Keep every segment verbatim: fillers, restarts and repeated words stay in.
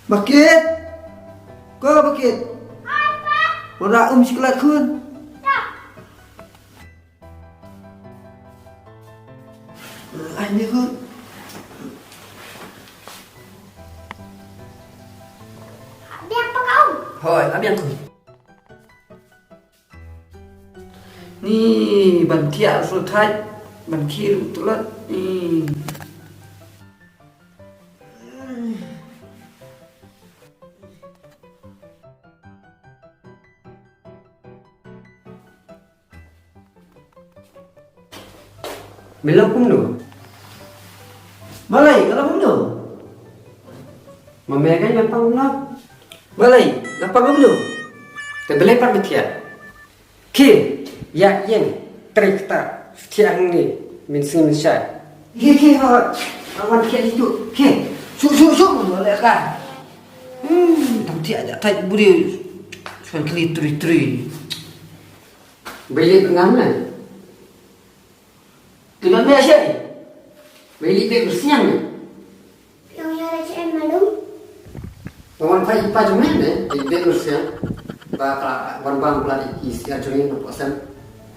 Bakit? Ko Bakit? Wan rah um shi klat khun. Ai ni khun. Biang pa ka um. Hoi, a biang khun. Ni ban thiah ruh thait, ban khie ruh tlot. Ni. Me long kumno? Balei, nga long kumno? Ma me ka nga pang kumno? Balei, nga pang kumno? Te balei pat me thiah? Khie, ïa ïeng, trei kata, thiah hangne, mynsngi mynshai. Khie, khie, ha, ha, wan thiah ïa tu, khie. Shu, shu, shu, wan leh ka. Hmm, tang thiah ïa thait buri. Shu wan kli trei, trei. Balei ngam ne? Ki don me shei. Balei bek rusiang ne. Yang ya da chem malum. Wan phai pa jong me ne, bek rusiang. Ba ka wan bang pla di ki sia jong me ko sem.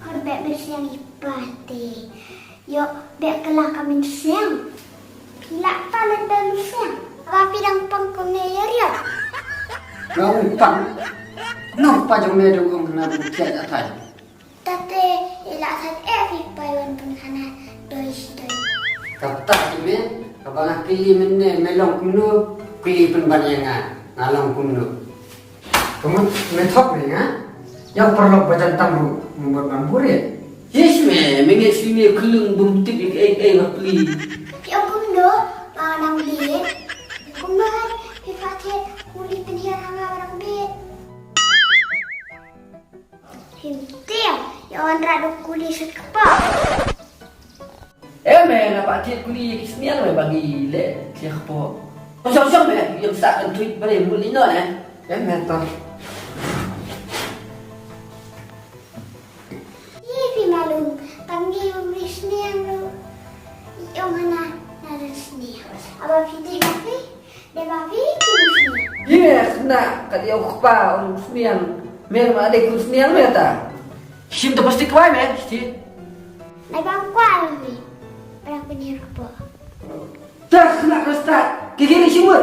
Kor bek rusiang i pa te. Yo bek kala ka min siang. Pila pa le bek rusiang. Ba pidang pang ko ne ya ria. Ngau pang. No pa jong me dong ong na bu kia ya thai. Tate, ila san e fi pai wan pun khana doi shi doi. Kata tu me, kaba nga kili men ne, me long kumno, kili pun ban ïa nga, nga long kumno. Kamu me thok me nga, ïa paralok ba jan tam ru, mumbat ban bure. Yes me, me ngi sini kelung bum tip ik ek ek ngah pli. Pi ong kumno, ba nang bit. Kumno han, pi fatet, kuli penhiar hanga orang bit. Him tiang, ïa wan rah duk kuli sut kpa. Eh me, na ba tiet kuli ïa ki sniang me ba ngi leh tiet kpo. Shong shong me, ïa sa kan tuit bare mul ino ne. Eh me to. Ïa phi malum, tang ngi um ri sniang lu. Ïa ong hana na ri sniang. Aba phi di ba phi? Dei ba phi ki sniang. Ïa, sna, ka dei u kpa u sniang. Mer ma dei ku sniang me ta. Shim ta pasti kwai me, sti. Nai bang kwai me. Barang penir kpo. Ta sna ka sta. Ki ki ni shimut.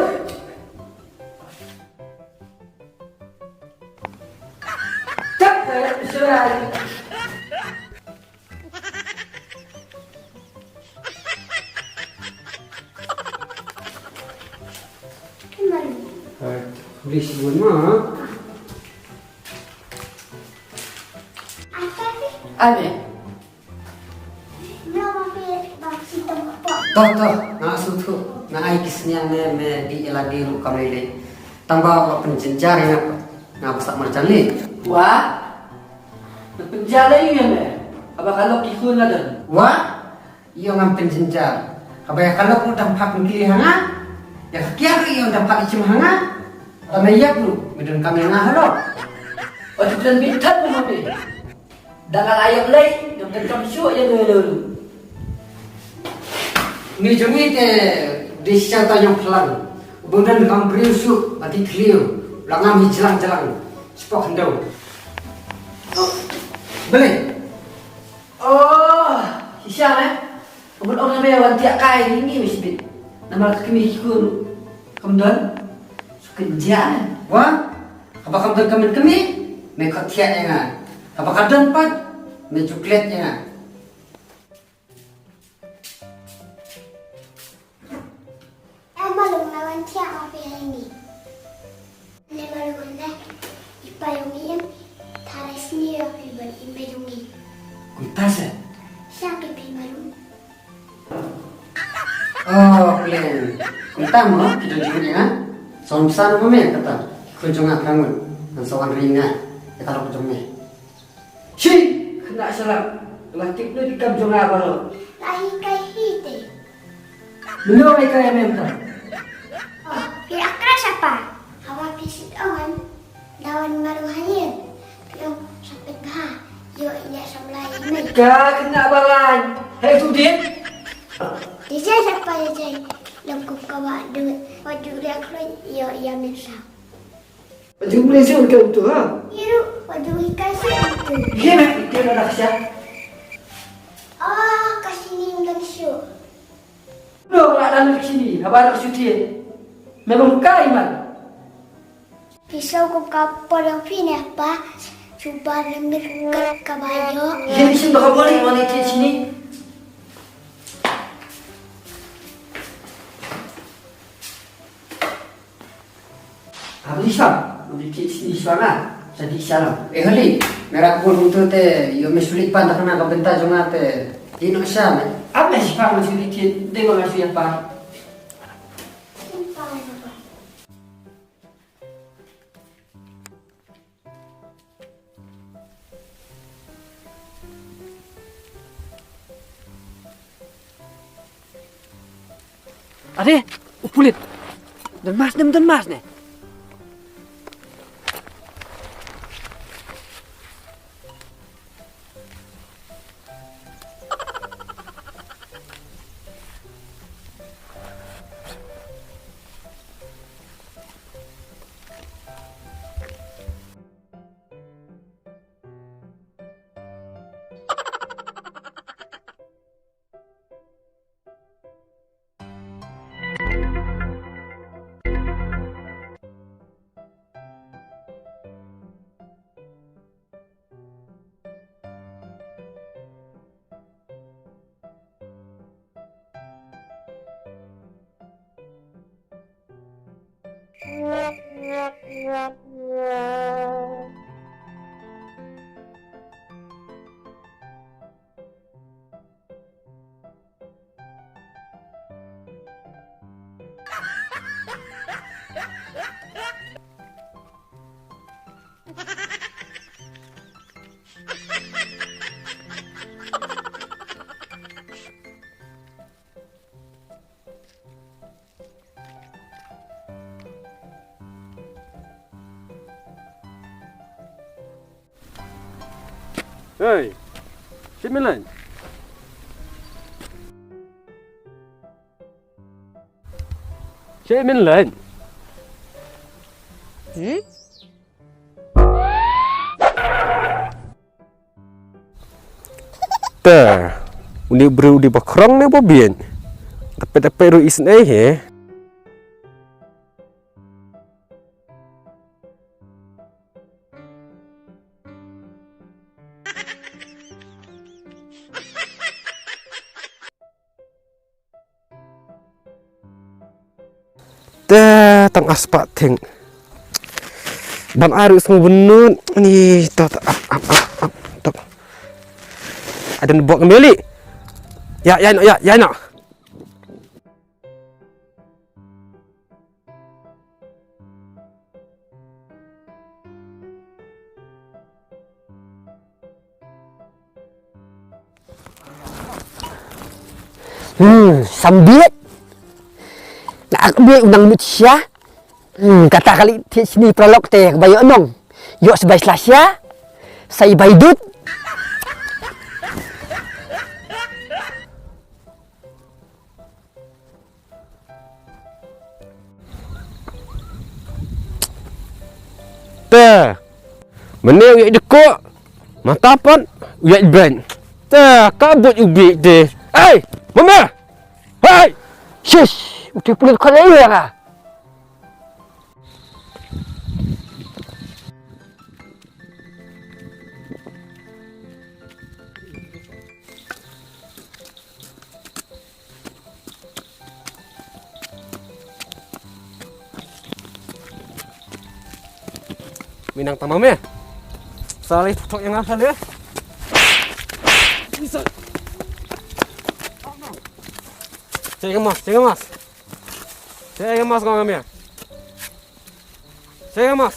Ta, eh, srai. Hai, beli sibun ma. Ane. Toh, toh, nga sngewthuh, nga ai ki sniang ne me di ïa lade ruh kam lei lei. Tang ba la pynjynjar ïa nga, nga ba sah marjan lei. Wah? Pynjynjar lei ïa me. Haba ka lok ki khun la don. Wah? Ïa ngam pynjynjar. Haba ïa ka lok ruh dang phah pynkhih ha nga. Ïa ka kiar ruh ïa dang phah ïa chim ha nga. Haba me ïap ruh, me don kam ïa nga halor. Ot pynbit thap mo me. Dang la ïap lei, dang pynjynjar shuh ïa me lo. Ngi jong ngi te di sha ta ñiong phlang. Bun don kam briew shuh, ba ti thliew. La ngam hi jlang jlang. Spok hyndew. Balei? Oh, shisha eh. Ka bun ong ïa me wan thiah kai ïa ngi me shibit. Namar ka kmie ki khun kam don. Shu kynjah eh. Wah, haba kam don ka kmie, me khot thiah ïa nga. Haba ka don pat, me ju klet ïa nga. Eh, malum, nga wan thiah ma phi ha ine. Ne malum ne, i pa jong ngi im, tharai sni ïa phi ban im bad jong ngi. Kumta se? Sha ke phi malum. Oh, Glenn. Mynta mo ki don jingmut ïa nga. Sa wan bsa mo me kata. Ki khun jong nga ka ngut. Ngan sa wan ri nga ïa ka lok jong me. Shi! Khynnah shalak. La tip noh ki kam jong nga baroh. La hikai hi te. Mano ba hikai ïa me mynta? Oh, phi akra sha pa. Haba phi shu ong Dawan marwei hayin. Phi ong sha pynbha. Ïoh ïa samla ïa me. Ka khynnah balang. Hei tu din. Ïa jai sha pa ïa jai. Long kum ka wah dud. Wah dud leh khluit ïoh ïa me saw. Wat ju mlei shuh ka utu ha. Ïa ruh, wat ju hikai shuh utu. Ïa me, ïa me dak sha. Oh, ka shini ym don shuh. Lo, la dan ka shini, haba dak shuh tied. Me bym kai man. Phi sngew kum ka por jong phi ne pa. Shu ba lemir kat ka ba ïoh. Ïa ni shin ba ka boli, wan ïa tied shini. Haba li shong, haba li kit sini shong ah, sa di shalam. Eh, Holi, me ra kbul uto te, ïoh me shu leit pan da kane ka bynta jong nga te, ïeh noh sha me. Ap me shiphang me shu leit kit, dei ba me shu ïa pan. Ade, u pulit. Don mask ne, don mask ne. Hei, shim ïa lane. Shim ïa lane. Hmm? Te, une u briew u dei ba khrong ne ba bieit. Te peit te peit ruh isynei hi. Te tang aspa thing. Ban ai ruh sngewbha nud ni to to ap ap ap ap to. Adan bok meli. Ya ya no ya ya no. Hmm, sambit. Na ak bi unang mut sha. Hmm, kata kali ti sini pralok te ba yo nong. Yo sebai selasya. Sai bai dut. Te. Mane u ïa deko. Mata pat u ïa bren. Te ka bot u bi te. Ai, mama. Hai. Shish, u te pulit khalai ya. Minang tamam ya. Salih tok yang asal ya. Cek emas, cek emas. Sa ïa mas ngam ïa. Sa ïa mas.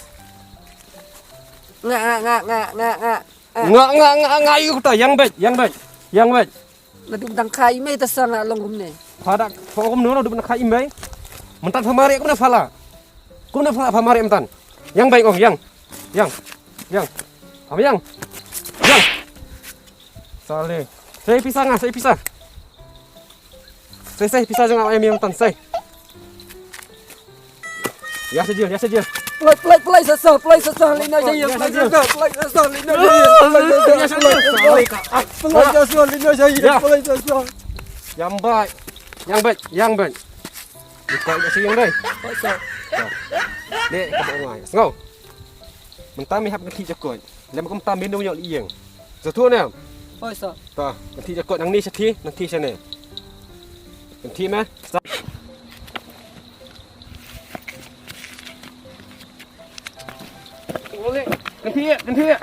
Nga, nga, nga, nga, nga, nga. Nga, nga, nga, nga, ïa uta, ïeng beit, ïeng beit, ïeng beit. Naduh dang kha i mei ta sa nga long kumne. Pha da, pha kumno naduh dang kha i mei. Mynta pha mareh kumne pha la. Kumne pha, pha mareh mynta. Ïeng beit ong, ïeng. Ïeng. Ïeng. Pha ïeng. Ïeng. Sa leh. Sa ïa pisa nga, sa ïa pisa. Sa ïa, sa ïa pisa jong nga ïa mynta, sa ïa. Ïa sa jil, ïa sa jil. Play, play, play sa sa, play sa sa, lina sa ïa, play sa sa, play sa sa, lina sa ïa, play sa sa, play sa sa, play sa sa, lina sa ïa, play sa sa. Ïeng beit, ïeng beit, ïeng beit. Ni ka ïa sa ïeng dei. Play sa. Dei ka ba ngai. Sngew. Mynta me hap ka thik jakut. Lem kumta me nang ïoh ïeng. Sa tu ne. Oi sa. Ta, ka thik jakut nang ni sa thi, nang thi sa ne. Ka thik me. Sa. Ole, ka thik, ka thik.